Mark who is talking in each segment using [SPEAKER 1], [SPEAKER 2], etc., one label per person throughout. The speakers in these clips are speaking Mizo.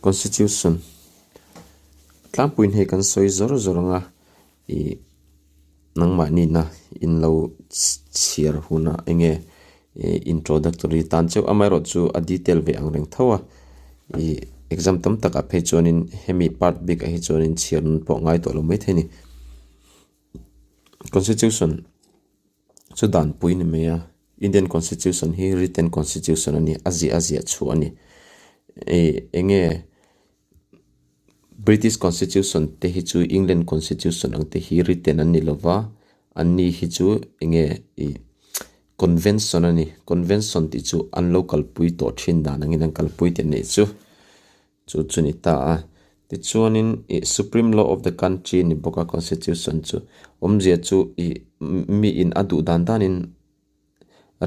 [SPEAKER 1] Constitution tlangpuiin hei kan sawi zawr zawr ang a ih nangmahnina in lo chhiar hunah eng nge ih introductory tan chauh amaherawh chu a detail ve ang reng tho a ih exam tam takah phei chuanin hemi part bikah hi chuanin chhiar nun pawh ngai tawh lo maithei a ni. Constitution chu danpui ni mai a Indian Constitution hi written constitution a ni a ziah a ziah chhuah a ni ih eng nge British Constitution te hi chu England Constitution ang te hi written an ni lova an ni hi chu eng nge ih convention a ni convention tih chu an lo kalpui tawh thin dan angin an kalpui tih a nih chu. Chu chu ni ta a. Tichuanin ih Supreme Law of the country ni bawk a Constitution chu awmzia chu ih mi in a duh dan danin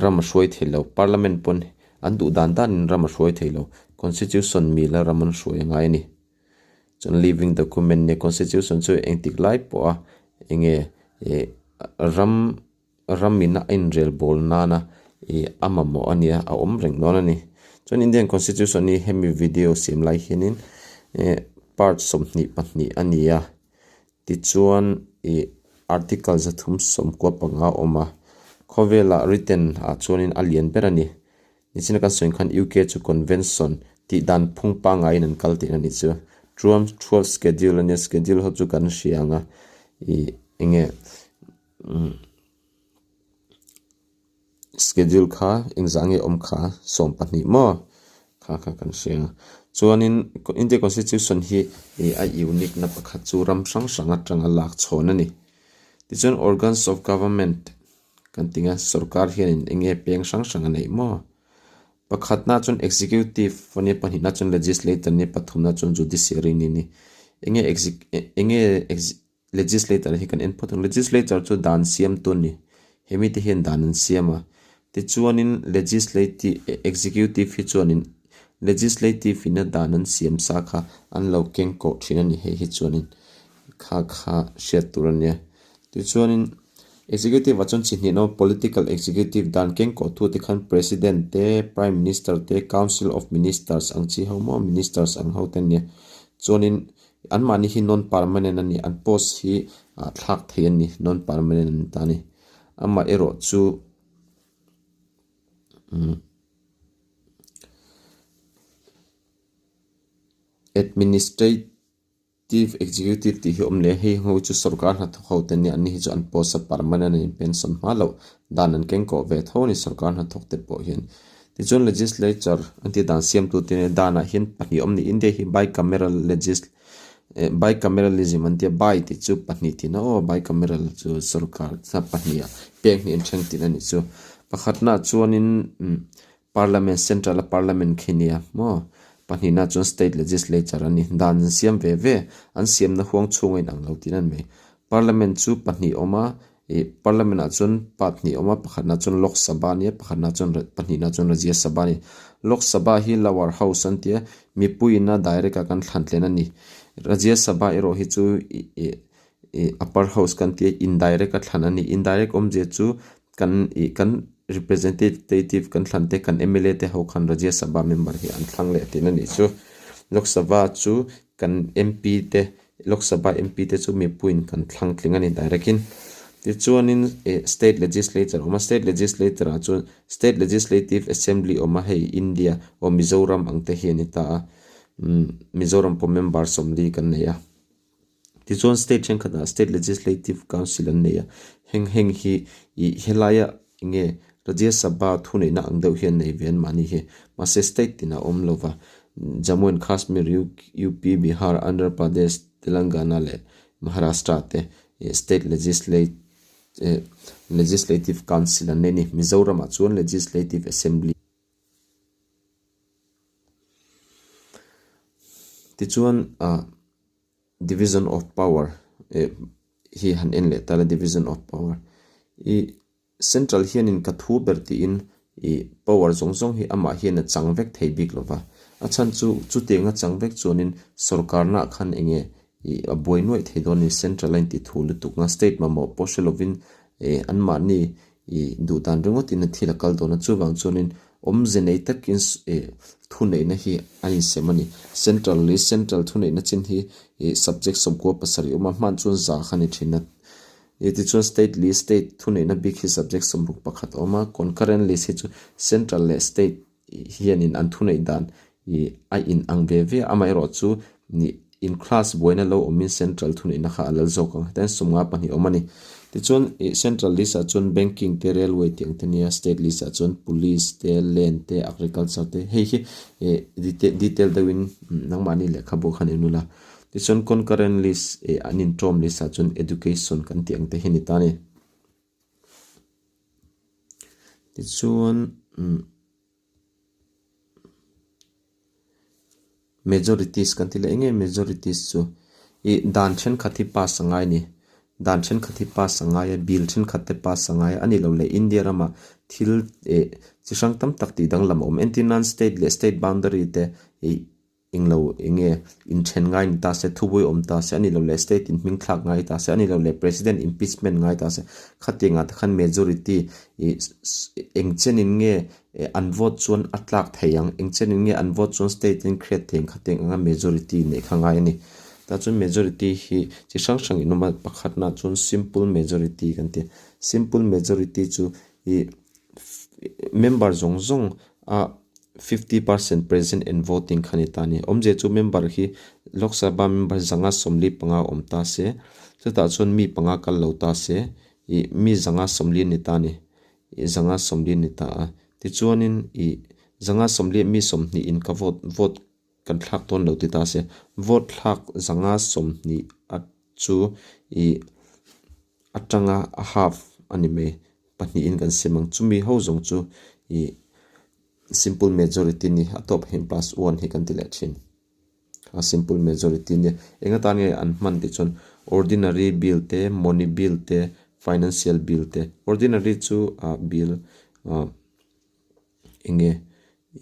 [SPEAKER 1] ram a hruai thei lo. Parliament pawn an duh dan danin ram a hruai thei lo. Constitution mila ram an hruai a ngai a ni. Chuan living document nia Constitution chu engtik lai pawha enge ih ram Ramin a inrel bawl nana ih a mamawh a nia, a awm reng dawn a ni. Chuan Indian Constitution hi hemi video siam lai hianin eh part 22 a ni a, tichuan ih article 395 a awm a, khawvelah written ah chuanin a lian ber a ni. Nichina kan sawi khan UK chu convention tih dan phung pangaiin an kal tihna a nih chu. Chuan 12 schedule a nia, schedule ho chu kan hria ang a, ih enge. Schedule kha engzah nge awm kha 12 maw kha kha kan hria a chuanin India constitution hi ih a unique na pakhat chu ram hrang hrang atanga lak chhawn a ni tichuan organs of government kan ti ang a sorkar hianin eng nge peng hrang hrang a neih maw pakhatna chuan executive a nia pahnihna chuan legislator a nia pathumna chuan judiciary a ni eng nge eng nge Legislator hi kan en phawt ang. Legislator chu dan siamtu a ni. He mite hian dan an siam a. Tichuanin legislative executive hi chuanin legislative ina dan an siam sa kha an lo keng kawh thin a ni hei hi chuanin kha kha hriat tur a nia. Tichuanin executive ah chuan chi hnih an awm a political executive dan keng kawh tu te khan president te prime minister te council of ministers ang chi ho maw ministers ang ho te an nia. Chuanin Anmahni hi non-permanent a ni, an post hi thlak thei a ni, non-permanent an ni ta a ni. Amah erawh chu umm administrative executive tih hi a awm leh a, hei ho chu sorkar hnathawk ho te an ni, anni hi chu an post a permanent a ni, pension hma loh dan an keng kawh ve tho a ni sorkar hnathawk te pawh hian. Tichuan legislature an tih dan siamtute danah hian pahnih awm ni. India hi bicameral legis eh bicameralism an tia bi tih chu pahnih tihna aw bicameral chu sorkar pahnih ah pek hnih an then tihna a nih chu. Pakhatna chuanin umm parliament central a parliament khi nia maw pahnihna chuan state legislature a ni. Dan an siam ve ve an siamna huang chhung a inang lo tihna a ni mai. Parliament chu pahnih awm a Ih Parliament ah chuan part hnih a awm a, pakhatna chuan Lok Sabha a nia, pakhatna chuan pahnihna chuan Rajya Sabha a ni. Lok Sabha hi lower house an ti a, mipuiin a direct a kan thlan tlen a ni. Rajya Sabha erawh hi chu ih ih ih upper house kan ti a, indirect a thlan a ni. Indirect awmzia chu kan ih kan representative kan thlan te kan mla te ho khan Rajya Sabha member hi an thlang leh tihna a nih chu. Lok Sabha chu kan MP te Lok Sabha MP te chu mipuiin kan thlang tling a ni direct in. Tichuanin eh State Legislature a awm a, State Legislature ah chuan State Legislative Assembly a awm a, hei India aw Mizoram ang te hi a ni ta a, umm Mizoram pawh member 40 kan nei a. Tichuan State thenkhatah State Legislative Council an nei a, heng heng hi ih helaia eng nge Rajya Sabha thuneihna ang deuh hian nei ve an mahni hi, mahse State tinah a awm lova, Jammu and Kashmir, UP, Bihar, Andhra Pradesh, Telangana leh Maharashtra te State Legislative Council an nei a ni. Mizoramah chuan Legislative Assembly. Tichuan ah Division of Power hi han en leh ta la Division of Power ih Central hianin ka thu ber tiin ih power zawng zawng hi amah hian a chang vek thei bik lo va. A chhan chu chutiang a chang vek chuanin sorkarna ah khan eng nge ih a buai nuaih thei dawn a ni. Central a inti thu lutuk nga state mamawh pawh hre lovin ih anmahni ih duh dan ringawtin a thil a kal dawn a. Chuvang chuanin Awmze nei takin thuneihna hi a insem a ni. Central list, Central thuneihna chin hi subject 97 a awm a, hman chuan za kha a ni thin a. Tichuan State list, State thuneihna bik hi subject 61 a awm a. Concurrent list hi chu Central leh State hianin an thuneih dan a inang ve ve a, amaherawhchu in class buaina lo awmin Central thuneihna kha a lal zawk ang. Hetiang 52 awm a ni. Tichuan Central list ah chuan Banking te, Railway tih ang te nia, State list ah chuan Police te, Land te, Agriculture te, hei hi detail deuhin nangmahni lehkhabu khan en ula. Tichuan Concurrent list an inṭawm list ah chuan Education kan tih ang te hi a ni ta a ni. Tichuan Majorities kan ti leh eng nge majorities chu ih dan thenkhat hi pass a ngai a ni. Dan thenkhat hi pass a ngai a, bill thenkhat te pass a ngai a, a ni lo leh India rama thil eh chi hrang tam tak tih danglam a awm. Entir nan state leh state boundary te ih Englo enge inthen ngai ni ta se, thubui awm ta se, a ni lo leh state in hming thlak ngai ta se, a ni lo leh president impeachment ngai ta se, khatiang ah te khan majority ih eng chen in nge an vote chuan a tlak thei ang, eng chen in nge an vote chuan state in create thei ang khatiang anga majority neih kha ngai a ni. Tah chuan majority hi chi hrang hrang in awm a, pakhatna chuan simple majority kan ti a, simple majority chu ih member zawng zawng a 50% present and voting kha ni ta a ni. Awmzia chu member hi Lok Sabha member 145 awm ta se, chutah chuan mi panga kal lo ta se, ih mi 140 ni ta a ni. Ih 140 ni ta a. Tichuanin ih 140 mi 20 in ka vote vote kan thlak dawn lo ti ta se, vote thlak 120 a chu ih atanga a half a ni mai. Pahnihin kan sem ang. Chumi ho zawng chu ih simple majority ni a tawp hian plus one hi kan ti leh thin. A simple majority nia. Eng atan nge an hman tih chuan ordinary bill te, money bill te, financial bill te. Ordinary chu ah bill ah eng nge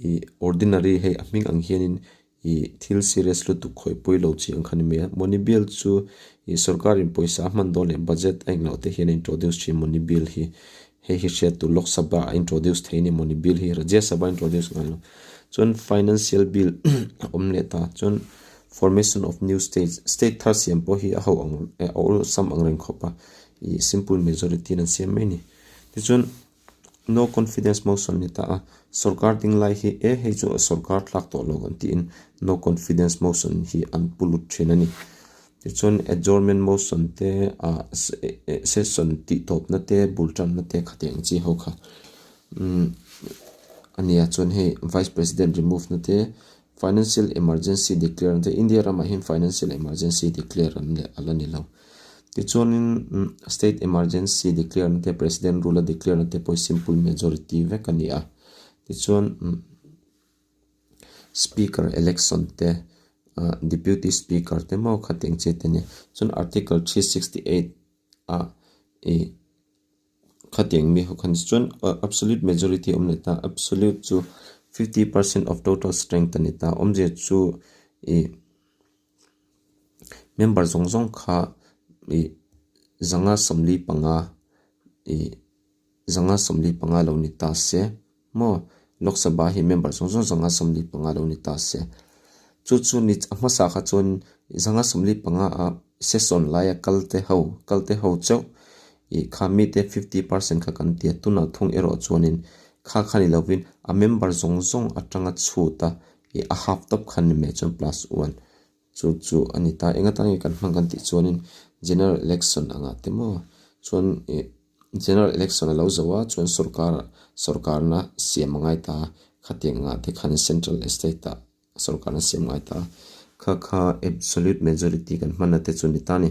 [SPEAKER 1] ih ordinary hei a hming ang hianin ih thil serious lutuk khawih pui lo chi ang kha ni mai a. Money bill chu ih sorkar in pawisa a hman dawn leh budget a englo te hian a introduce thin money bill hi. Hei hi hriat tur Lok Sabha a introduce thei a ni money bill hi Rajya Sabha a introduce ngai lo. Chuan financial bill a awm leh ta chuan formation of new state state thar siam pawh hi a ho ang a awlsam ang reng khawp a ih simple majority in an siam mai a ni. Tichuan. No confidence motion ni ta a, sorkar ding lai hi e hei chu sorkar tlak tawh lo kan tiin no confidence motion hi an pu lut thin a ni. Tichuan adjournment motion te ah session tih tawpna te bul tanna te khatiang chi ho kha umm a nia chuan hei vice president remove na te financial emergency declare na te India ramah hian financial emergency declare an leh a la ni lo. Tichuanin state emergency declare na te president rule a declare na te pawh hi simple majority vek a ni a. Tichuan speaker election te ah deputy speaker te maw khatiang chi te nia. Chuan article 368 ah ih khatiang mi ho khan chuan absolute majority a awm leh ta absolute chu 50% of total strength a ni ta awmzia chu ih. Member zawng zawng kha ih 145 ih 145 lo ni ta se maw Lok Sabha hi member zawng zawng 145 lo ni ta se chu chu ni a hmasa kha chuan 145 ah session laia kal te ho kal te ho chauh ih kha mite 50% kha kan ti a tunah thung erawh chuanin kha kha ni lovin a member zawng zawng atanga chhut a. Ih a half tawp khan ni mai chuan plus one chu chu a ni ta. Eng atangin kan hmang kan tih chuanin general election angah te maw chuan ih general election a lo zo a chuan sorkar sorkarna siam a ngai ta a khatiang angah te khan central leh state ah sorkarna siam a ngai ta a kha kha absolute majority kan hmanna te chu a ni ta a ni.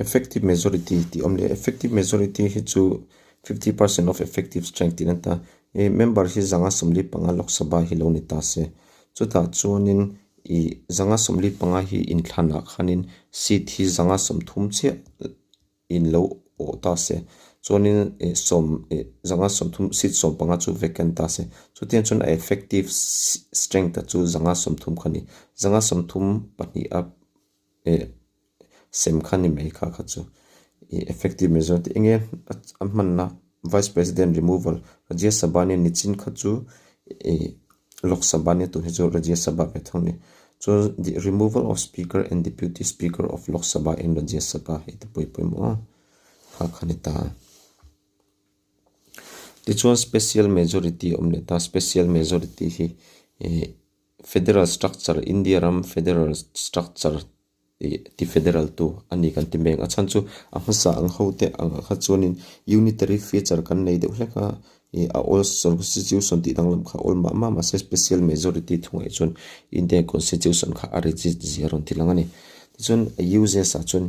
[SPEAKER 1] Effective majority tih awm leh effective majority hi chu 50% of effective strength tih a ni ta. Ih member hi 145 Lok Sabha hi lo ni ta se. Chutah chuanin ih 145 hi inthlanah khanin seat hi 130 chiah in lo awh ta se. Chuanin ih sawm ih 130 seat 15 chu vacant ta se. Chutiang chuan a effective strength chu 130 kha a ni. 132 a. Eh sem kha ni mai kha kha chu ih effective majority eng nge a hmanna Vice President removal Rajya Sabha nia nichin kha chu ih Lok Sabha nia tun hi chu Rajya Sabha ve thung a ni. Chuan the removal of Speaker and Deputy Speaker of Lok Sabha and Rajya Sabha hei te pawh hi pawimawh a kha kha ni ta. Tichuan special majority a awm leh ta special majority hi ih federal structure India ram federal structure ih ti federal tu a ni kan ti mek a chhan chu a hmasa ang ho te angah kha chuanin unitary feature kan nei deuh hlek a ih a awl constitution tih danglam kha a awl mah mah mahse special majority thungah chuan India constitution kha a rigid zia a rawn ti lang a ni tichuan a uses ah chuan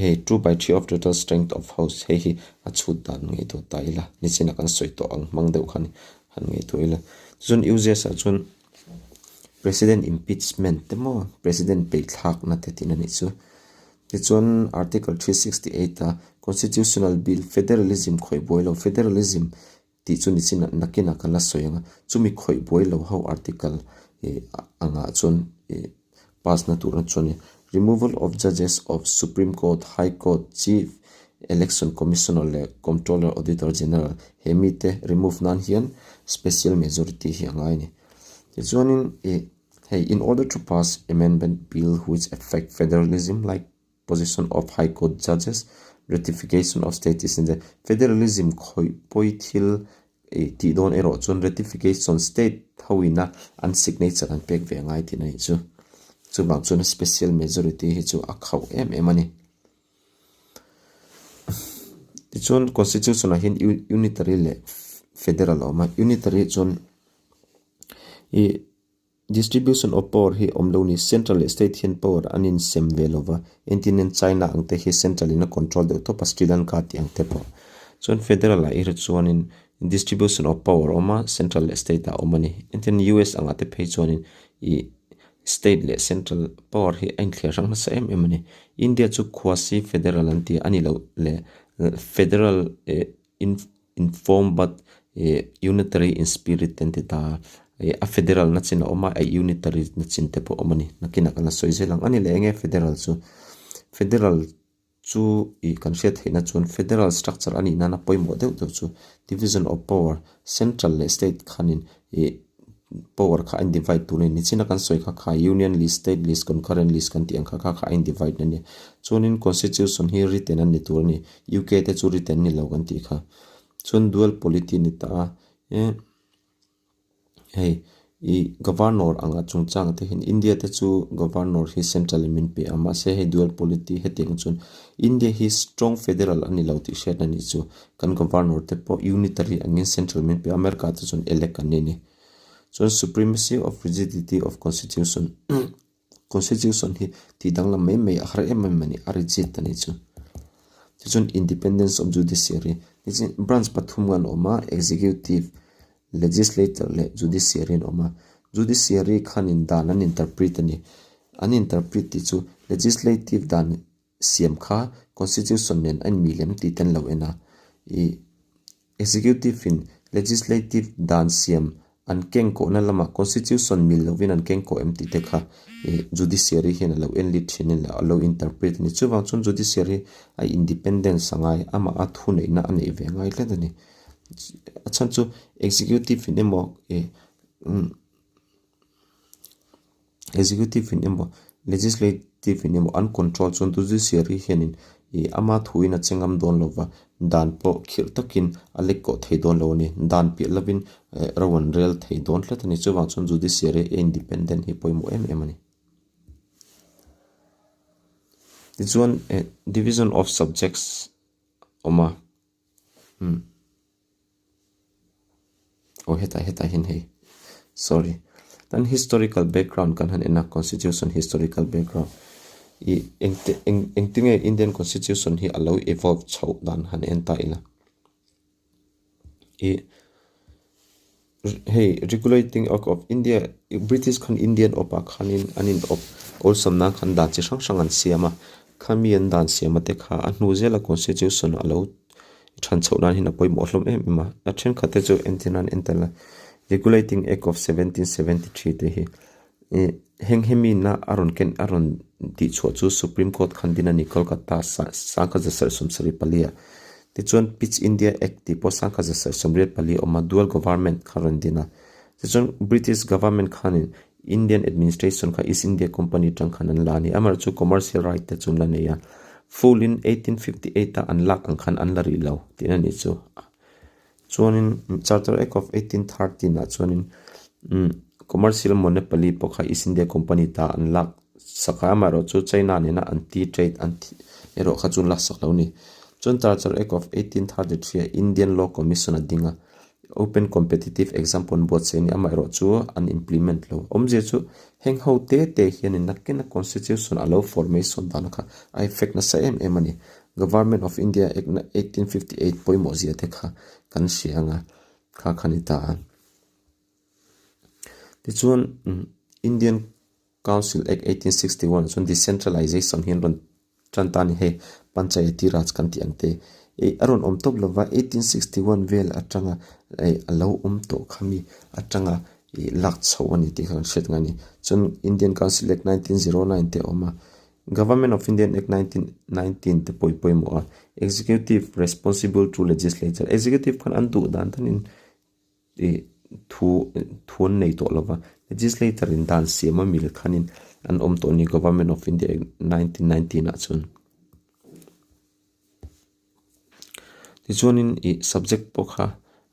[SPEAKER 1] Hei 2/3 of total strength of house hei hi a chhut dan ngaihtuah ta ila nichina kan sawi tawh ang hmang deuh khan han ngaihtuah ila. Tichuan uses ah chuan President impeachment te maw President peihthlakna te tihna nih chu. Tichuan Article 368 a Constitutional Bill Federalism khawih buai lo Federalism tih chu nichin nakinah kan la sawi ang a, chumi khawih buai lo ho article ih angah chuan ih pass na tur a chuan ni. Removal of judges of Supreme Court, High Court, Chief Election Commissioner leh Comptroller Auditor General he mite remove nan hian special majority hi a ngai a ni. Tichuanin ih hei in order to pass amendment bill which affect federalism like Position of High Court Judges, Ratification of States in the Federalism khawih pawi thil ih tih dawn erawh chuan Ratification State ho ina an signature an pek ve angai tih na nih chu. Chuvang chuan Special Majority hi chu a khauh em em a ni. Tichuan Constitution ah hian Unitary leh Federal a awm a, Unitary chuan ih Distribution of power hi awm lo ni, central leh state hian power an insem ve lo va, entirnan China ang te hi central in a control deuh tawp a, Sri Lanka tih ang te pawh. Chuan federal ah erawh chuanin distribution of power a awm a, central leh state ah a awm a ni. Entirnan US angah te phei chuanin ih state leh central power hi a inthliar hrang nasa em em a ni. India chu quasi federal an ti a, a ni loh leh federal eh in form but ih unitary in spirit an ti ta ih a federal na chin a awm a a unitary na chin te pawh a awm a ni nakinah kan la sawi zel ang a ni leh eng nge federal chu federal chu ih kan hriat theih na chuan federal structure a nih nana pawimawh deuh deuh chu division of power central leh state khanin ih power kha a in divide tur a ni nichina kan sawi kha kha union list state list concurrent list kan tih ang kha kha kha a in divide na nia chuanin constitution hi written a ni tur a ni U_K te chu written ni lo kan tih kha chuan dual polity ni ta a eh hei ih governor anga chungchang te hian India te chu governor hi central in min pe a mahse hei dual polity hetiang chuan India hi strong federal a ni lo tih hriat a nih chu kan governor te pawh unitary angin central min pe a America te chuan elect an ni a ni chuan supremacy of rigidity of constitution constitution hi tih danglam mai mai a har em em a ni a rigid a nih chu tichuan independence of judiciary tichuan branch pathum an awm a executive legislature leh judiciary an awm a judiciary khanin dan an interpret a ni an interpret tih chu legislative dan siam kha constitution nen a inmi lem tih te an lo en a ih executive in legislative dan siam an keng kawhna lamah constitution mil lovin an keng kawh em tih te kha ih judiciary hian a lo en lit thin a a lo interpret a ni chuvang chuan judiciary a independence a ngai amah a thuneihna a neih ve a ngai tlat a ni a chhan chu executive in emaw ih umm. Executive in emaw legislative in emaw an control chuan judiciary hianin ih ama thuin a che ngam dawn lo va dan pawh khirh takin a lek kawh thei dawn lo a ni dan piah lovin eh ro an rel thei dawn tlat a ni chuvang chuan judiciary a independent hi pawimawh em em a ni. Tichuan eh division of subjects awm a umm. Aw hetah hetah hian hei sorry tan historical background kan han en a constitution historical background ih engte eng engtinge Indian constitution hi alo evolve chhoh dan han en ta ila ih hei regulating act of India British khan Indian awp ah khanin an in awp awlsam nan khan dan chi hrang hrang an siam a khami an dan siam a te kha a hnu zela constitution alo Than chhoh nan hian a pawimawh hlawm em em a, a thenkhat te chu entir nan en tel a, Regulating Act of 1773 te hi ih heng hemi na a rawn ken a rawn tih chhuah chu Supreme Court khan din a ni Kolkata sangkhat za sarh sawm sarih pali ah. Tichuan Pitch India Act tih pawh 1784 a awm a, dual government kha rawn din a. Tichuan British government khanin Indian administration kha East India Company atang khan an la a ni. Amaherawhchu commercial right te chu an la nei a. Full in 1858 a an lak ang khan an la rih lo tihna ni chu. Chuanin Charter Act of 1813 ah chuanin commercial monopoly pawh kha East India Company ta an lak sak a, amaherawhchu China nena an tea trade an erawh kha chu an lak sak lo a ni. Chuan Charter Act of 1833 ah Indian Law Commission a ding a, Open Competitive Exam pawh an buatsaih a ni, amaherawhchu an implement lo. Awmzia chu heng ho te te hianin nakina Constitution a lo formation dan kha a effect nasa em em a ni. Government of India Act 1858 pawimawh zia te kha kan hria ang a, kha kha ni ta a. Tichuan Indian Council Act 1861 chuan decentralization hi an rawn tan ta a ni hei, Panchayati Raj kan tih ang te. Ih a rawn awm tawp lova 1861 vel atanga ih a lo awm tawh kha mi atanga ih lak chhoh a ni tih kha kan hriat ngai a ni. Chuan Indian Council Act 1909 te a awm a. Government of Indian Act 1919 te pawh i pawimawh a, Executive responsible to legislature, Executive khan an duh dan danin ih thu thu an nei tawh lova, legislature in dan siam a mil khanin an awm tawh a ni Government of India Act 1919 ah chuan. Tichuanin ih subject pawh kha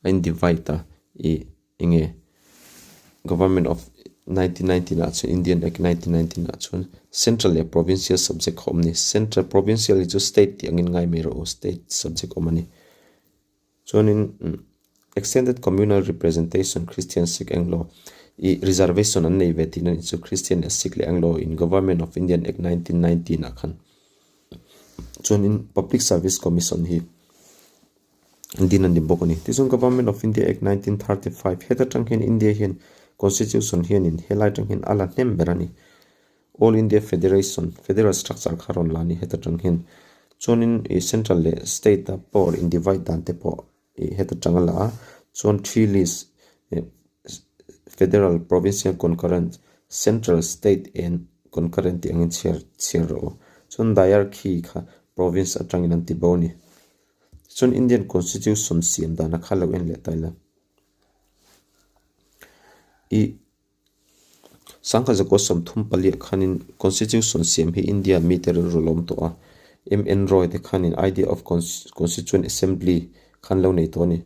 [SPEAKER 1] a in divide a ih Enge Government of 1919 ah chuan Indian Act 1919 ah chuan Central leh Provincial subject kha awm a ni. Central Provincial hi chu state tih angin ngai mai rawh u, state subject awm a ni. Chuanin Extended Communal Representation Christian Sikh Anglo ih reservation an nei ve tihna nih chu Christian leh Sikh leh Anglo in Government of Indian Act 1919 ah khan. Chuanin Public Service Commission hi din a ni bawk a ni. Tichuan Government of India Act 1935 heta tang hian India hian Constitution hianin helai tang hian a la hnem ber a ni. All India Federation, Federal Structure kha rawn la a ni heta tang hian. Chuanin ih Central leh State a power in divide dan te pawh ih heta tang a la a. Chuan three list ih Federal, Provincial Concurrent, Central, State and Concurrent tih angin chhiar chhiar rawh u. Chuan Diarchy kha Province atangin an ti bo a ni. Chuan Indian Constitution siam dan a kha lo en leh ta ila. I Sangha Zakua 34 ah khanin Constitution siam hi India mite rilru lo awm tawh a. MN Roy te khanin idea of Constituent Assembly khan lo nei tawh a ni.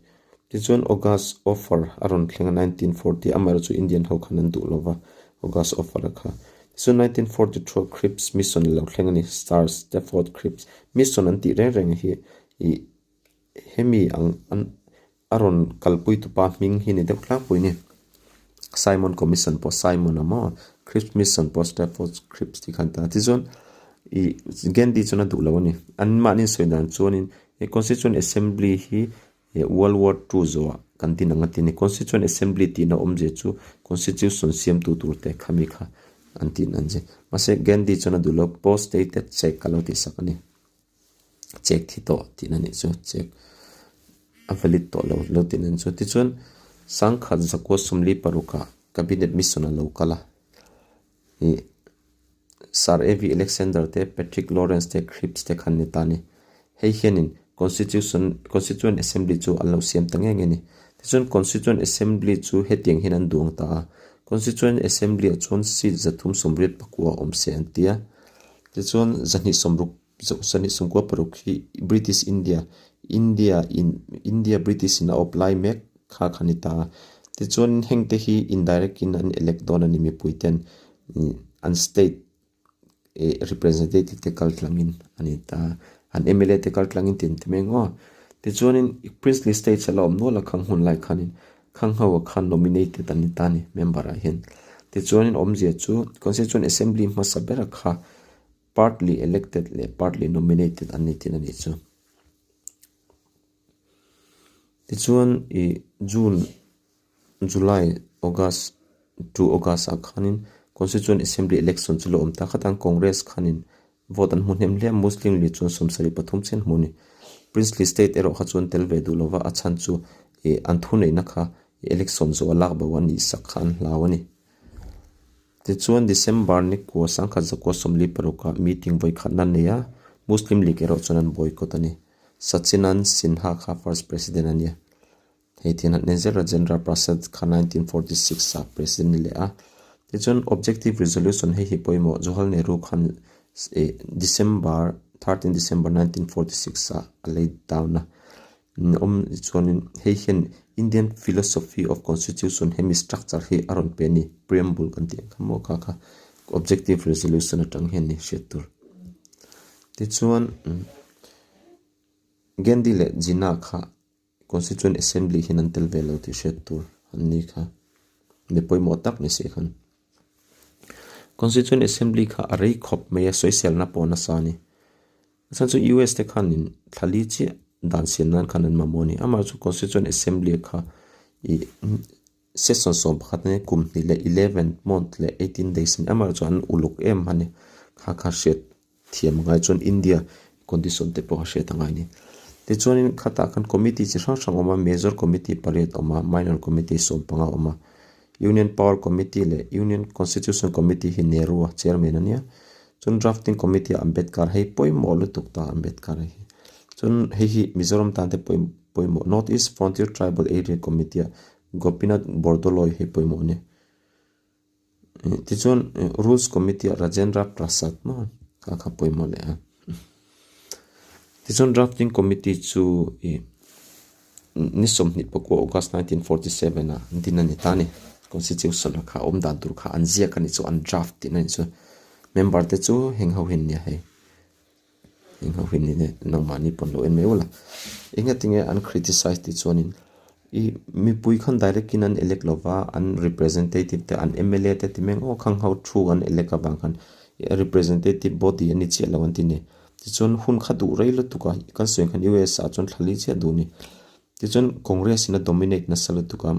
[SPEAKER 1] Tichuan August Offer a rawn thleng a 1940 amaherawhchu chu Indian ho khan an duh lova August Offer a kha. Tichuan 1942 ah Cripps Mission a lo thleng a ni, Sir Stafford Cripps Mission an tih reng reng hi ih hemi ang an a rawn kalpui tupa hming hi ni deuh tlangpui a ni. Simon Commission pawh Simon a maw Cripps Mission pawh Stafford Cripps tih khan ta. Tichuan ih Gandhi chuan a duh lo a ni. Anmahni sawi dan chuanin he Constituent Assembly hi He World War Two zawhah kan din ang a ti a ni. Constituent Assembly tihna awmzia chu Constitution siamtu tur te khami kha an tih nan che. Mahse Gandhi chuan a duh lo post dated cheque a lo tih sak a ni. Cheque thi tawh tihna nih chu cheque a valid tawh lo lo tih nan chu. Tichuan Sangkhat Zakua Sawmli parukah Cabinet Mission a lo kal a. Ih Sir A.V. Alexander te, Patrick Lawrence te, Cripps te khan ni ta a ni. Hei hianin Constitution, Constituent Assembly chu an lo siam ta ngei ngei a ni. Tichuan Constituent Assembly chu hetiang hian an duang ta a. Constituent Assembly ah chuan seat 384 a awm se an ti a. Tichuan 260, 296 hi British India, India in, India British in a awp lai mek kha kha ni ta a. Tichuan hengte hi indirect in an elect dawn a ni mipui ten. An state ih representative te kal tlangin a ni ta an M_L_A te kal tlangin tih an ti mai ang aw tichuanin princely states a la awm nual a khang hun lai khanin khang ho ah khan nominated an ni ta a ni member ah hian tichuanin awmzia chu constituent assembly hmasa ber kha partly elected leh partly nominated an ni thin a nih chu. Tichuan ih June July, August to August ah khanin Constituent Assembly election chu lo awm ta khat ang Congress khanin vote an hmu hnem hle a, Muslim League chuan 73 chen hmu a ni. Princely State erawh kha chuan tel ve duh lova a chhan chu ih an thuneihna kha election zawh a lak bo a nih sak kha an hlau a ni. Tichuan December ni kua 1946 ah meeting vawikhatna nei a, Muslim League erawh chuan an boycott a ni. Sachinand Sinha kha first president a nia. Hei thian han en zel Rajendra Prasad kha 1946 ah president ni leh a. Tichuan objective resolution hei hi pawimawh Jawaharlal Nehru khan December 13 December 1946 ah a lay down a. Awm chuanin hei hian Indian philosophy of constitution hemi structure hi a rawn pe a ni preamble kan tih ang kha maw kha kha objective resolution atang hian ni hriat tur. Tichuan Gandhi leh Jinnah kha constituent assembly hian an tel ve lo tih hriat tur an ni kha mi pawimawh tak ni si khan. Constituent assembly kha a rei khawp mai a sawiselna pawh nasa a ni. A chhan chu US te khanin thla li chiah dan siam nan khan an mamawh a ni. Amah chu Constituent Assembly kha ih session 11 ania kum hnih leh 11 month leh 18 days a ni. Amah chu an uluk em a ni. Kha kha hriat thiam a ngai chuan India condition te pawh a hriat a ngai a ni. Tichuanin khatah khan committee chi hrang hrang a awm a, major committee pariat a awm a, minor committee 15 a awm a. Union Power Committee leh Union Constitution Committee hi Nehru-a chairman a nia. Chuan Drafting Committee ah Ambedkar hei pawimawh lutuk ta Ambedkar hi. Chuan hei hi Mizoram tan te pawimawh North East Frontier Tribal Area Committee ah Gopinath Bordoloi hei pawimawh a ni. Tichuan Rules Committee ah Rajendra Prasad maw kha kha pawimawh leh a. Tichuan Drafting Committee chu ih ni 24 August 1947 ah din a ni ta a ni. Constitution a kha awm dan tur kha an ziak a ni chu an draft tihna a ni chu. Member te chu heng ho hi an nia hei. Heng ho hi an ni nangmahni pawn lo en mai ula. Engatinge an criticize tih chuanin ih mipui khan direct in an elect lova an representative te an mla te ti mai ang aw khang ho thu an elect avang khan representative body a ni chiah lo an ti ni. Tichuan hun kha duh rei lutuk a, kan sawi ang khan US ah chuan thla li chiah duh a ni. Tichuan Congress in a dominate nasa lutuk a,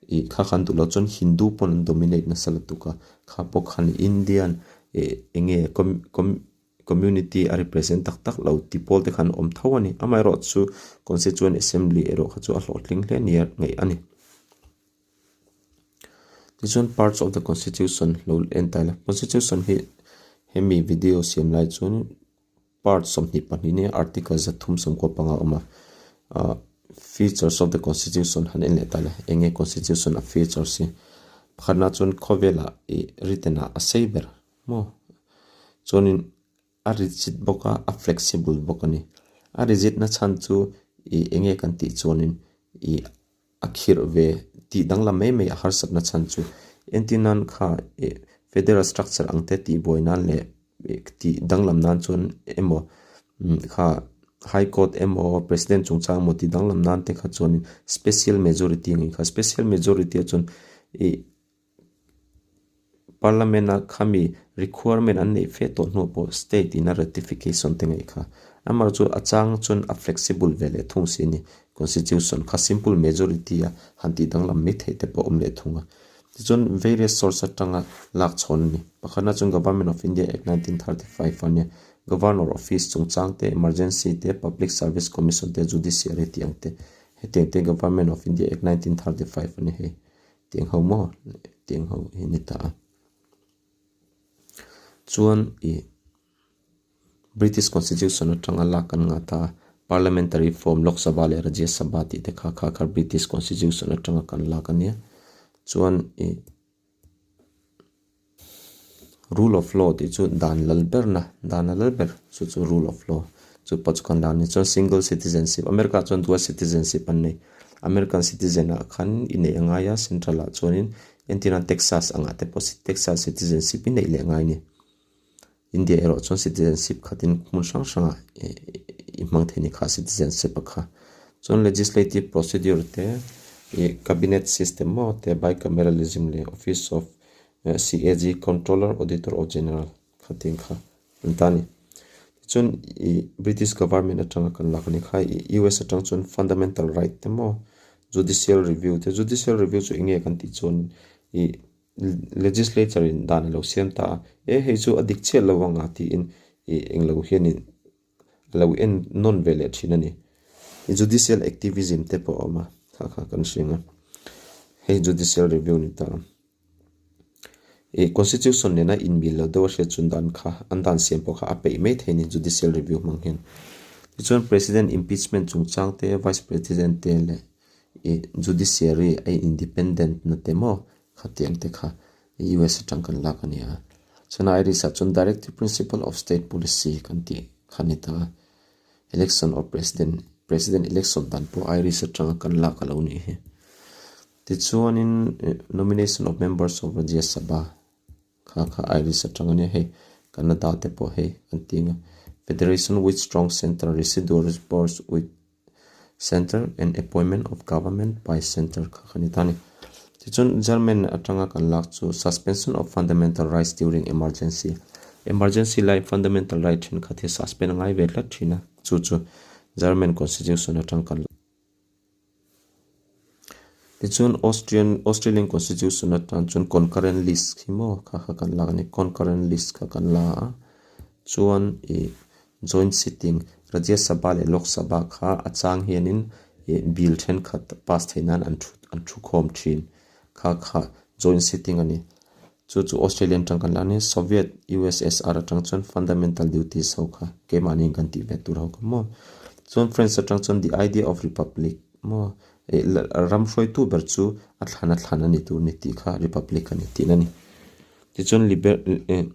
[SPEAKER 1] ih kha khan duh loh chuan Hindu pawn an dominate nasa lutuk a, kha pawh khan Indian ih eng nge community a represent tak tak lo ti pawl te khan awm tho a ni. Amaherawhchu Constituent Assembly erawh kha chu a hlawhtling hle nia ngaih a ni. Tichuan parts of the constitution lo en ta ila constitution hi hemi video siam lai chuan part 22 nia article 395 a awm a ah features of the constitution han en leh ta ila eng nge constitution a features hi pakhatna chuan khawvelah ih written ah a sei ber maw chuanin a rigid bawk a a flexible bawk a ni a rigid na chhan chu ih eng nge kan tih chuanin ih. a khirh ve tih danglam mai mai a harsatna chhan chu entir nan kha ih federal structure ang te tih buai nan leh ih tih danglam nan chuan emaw kha high court emaw president chungchang emaw tih danglam nan te kha chuan special majority ang kha special majority ah chuan ih Parliament a khami requirement an neih fe tawh hnuah pawh state in a ratification te ngaih kha. Amaherawhchu a chang chuan a flexible ve leh thung si a ni. Constitution kha simple majority a han tih danglam mai theih te pawh a awm leh thung a. Tichuan various source atanga lak chhawn a ni. Pakhatna chuan Government of India Act 1935 a nia. Governor office chungchang te, emergency te, Public Service Commission te, Judiciary tih ang te. Hetiang te Government of India Act 1935 a ni hei. Tiang ho maw tiang ho hi ni ta a. Chuan ih British Constitution atanga lak kan ngah ta a, Parliamentary form Lok Sabha leh Rajya Sabha tih te kha kha kha British Constitution atanga kan lak a nia. Chuan ih Rule of law tih chu dan lal ber na dan a lal ber chu chu rule of law chu pawh chu kan dan a ni chuan single citizenship America ah chuan dual citizenship an nei American citizen ah khan i neih a ngai a central ah chuanin entir nan Texas ang ah te pawh Texas citizenship i neih leh a ngai a ni India erawh chuan citizenship khatin hmun hrang hrang ah i hmang thei a ni kha citizenship a kha chuan legislative procedure te ih cabinet system maw te bicameralism leh office of CAG Controller Auditor of General kha tih kha an ta a ni. Tichuan ih British government atanga kan lak a ni kha ih US atang chuan fundamental right te maw judicial review te judicial review chu eng nge kan tih chuan ih legislature in dan a lo siam ta a e hei chu a dik chiah lo anga tiin ih englo hianin a lo en nawn ve leh thin a ni. Judicial activism te pawh a awm a kha kha kan hria ang a hei judicial review ni ta. Ih constitution nena inmil lo deuh a hriat chuan dan kha an dan siam pawh kha a peih mai thei a ni judicial review hmang hian. Tichuan President impeachment chungchang te, Vice President te leh ih Judiciary a independent na te maw khatiang te kha US atang kan lak a ni a. Chuan Irish ah chuan Directive Principle of State Policy kan tih kha a ni ta a. Election of President, President election dan pawh Irish atanga kan lak a lo nih hi. Tichuanin Nomination of Members of Rajya Sabha Kha kha Irish atang ania hei Canada te pawh hei an ti ang a Federation with strong centre residual powers with centre and appointment of government by centre kha kha ni ta a ni. Tichuan German atanga kan lak chu suspension of fundamental rights during emergency emergency lai fundamental right thenkhat hi suspend a ngai ve tlat thin a chu chu German constitution atang kan Tichuan Austrian Australian Constitution atan chuan concurrent list khi maw kha kha kan lak a ni concurrent list kha kan la a chuan ih joint sitting Rajya Sabha leh Lok Sabha kha a chang hianin ih bill thenkhat pass theih nan an thu an thu khawm thin kha kha joint sitting a ni chu chu Australian atang kan la a ni Soviet U_S_S_R atang chuan fundamental duties ho kha keimahni kan tih ve tur ho kha maw chuan French atang chuan the idea of republic maw ih ram hruaitu ber chu a thlan a thlan a ni tur ni tih kha republic a ni tihna a ni tichuan liber ih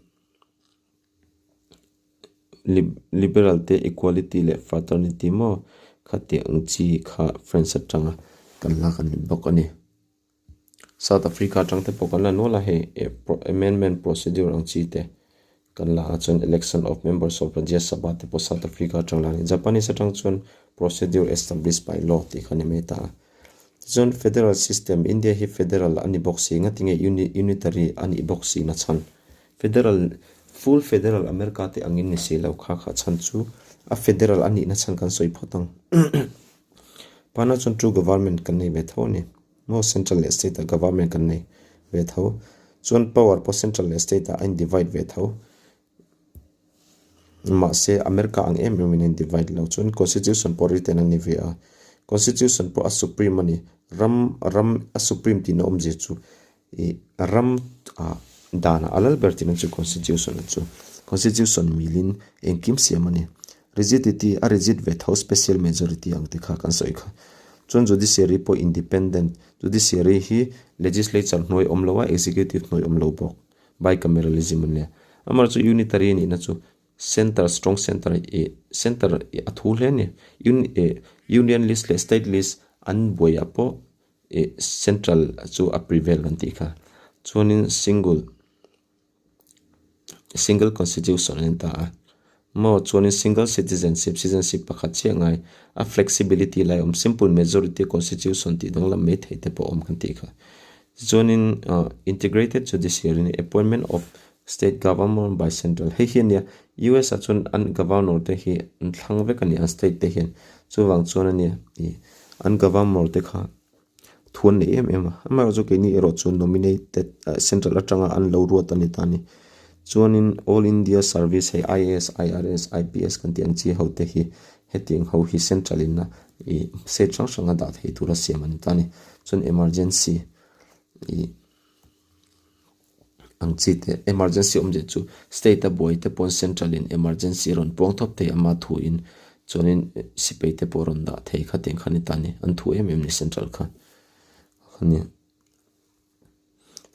[SPEAKER 1] liberal te equality leh fraternity maw khatiang ang chi kha French atanga kan lak a ni bawk a ni. South Africa atang te pawh kan la nual a hei amendment procedure ang chi te kan la a chuan election of members of Rajya Sabha te pawh South Africa atang la a ni. Japanese atang chuan procedure established by law tih kha a ni mai ta a. Tichuan federal system India hi federal a ni bawk si ngatinge unitary a nih bawk si na chhan federal full federal America te angin ni si lo kha kha chhan chu a federal a nih na chhan kan sawi phawt ang. Pana chuan true government kan nei ve tho a ni. Maw central leh state ah government kan nei ve tho. Chuan power pawh central leh state ah a in divide ve tho. Mahse America ang em em in a in divide lo. Chuan constitution pawh written a ni ve a. Constitution pawh a supreme a ni. Ram ram a supreme tihna awmzia chu ih ram ah dan ah a lal ber tihna chu constitution ah chu constitution milin engkim siam a ni. Rigidity a rigid ve tho special majority ang te kha kan sawi kha. Chuan judiciary pawh independent judiciary hi legislature hnuai awm lo a executive hnuai awm lo bawk bicameralism an nia. Amaherawhchu chu unitary nihna chu center strong center ih center ih a thu hle a ni. Ih union list leh state list an buaiah pawh ih central chu a prevail kan tih kha. Chuanin single single constitution an ta a maw chuanin single citizenship citizenship pakhat chiah ngai a flexibility lai a awm simple majority constitution tih danglam mai thei te pawh a awm kan tih kha tichuanin ah integrated judiciary appointment of state governor by central hei hi ania U_S ah chuan an governor te hi an thlang vek a ni an state te hian chuvang chuan ania ih an governor te kha. Thu an nei em em a, amaherawhchu keini erawh chu nominated ah central atanga an lo ruat a ni ta a ni. Chuanin all India service hei I_A_S, I_R_S, I_P_S kan tih ang chi ho te hi hetiang ho hi central in a ih state hrang hrang a dah thei tura siam a ni ta a ni. Chuan emergency ih ang chi te emergency awmzia chu state a buai te pawn central in emergency a rawn puang thawp thei ama thu in chuanin sipai te pawh a rawn dah thei kha tiang kha a ni ta a ni an thu em em ni central kha a ni.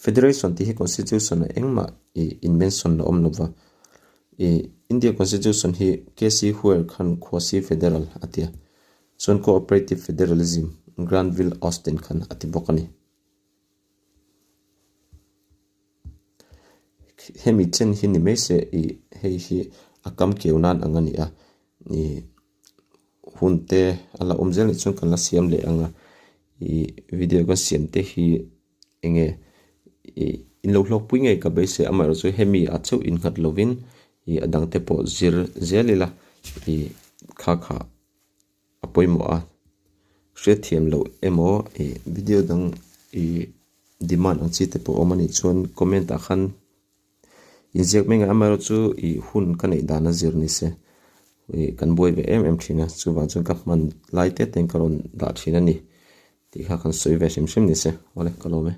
[SPEAKER 1] Federation tih hi constitution ah engmah ih in mention a awm lova ih India constitution hi K C Wheare khan Quasi federal a ti a chuan cooperative federalism Granville Austin khan a ti bawk a ni. Hemi chen hi ni mai se ih hei hi a kam keu nan ang a ni a ih hun te a la awm zel nih chuan kan la siam leh ang a ih video kan siam te hi eng nge ih in lo hlawk pui ngei ka beisei amaherawhchu chu hemi ah chauh innghat lovin ih a dang te pawh zir zel ila ih kha kha. a pawimawh a hriatthiam loh emaw ih video dang ih demand ang chi te pawh a awm a nih chuan comment ah khan inziak mai ngei amaherawh chu ih hun ka neih dan a zir ni se ih kan buai ve em em thin a chuvang chuan ka hman lai te te in ka rawn dah thin a ni tih kha kan sawi ve hrim hrim ni se awle ka lawm e.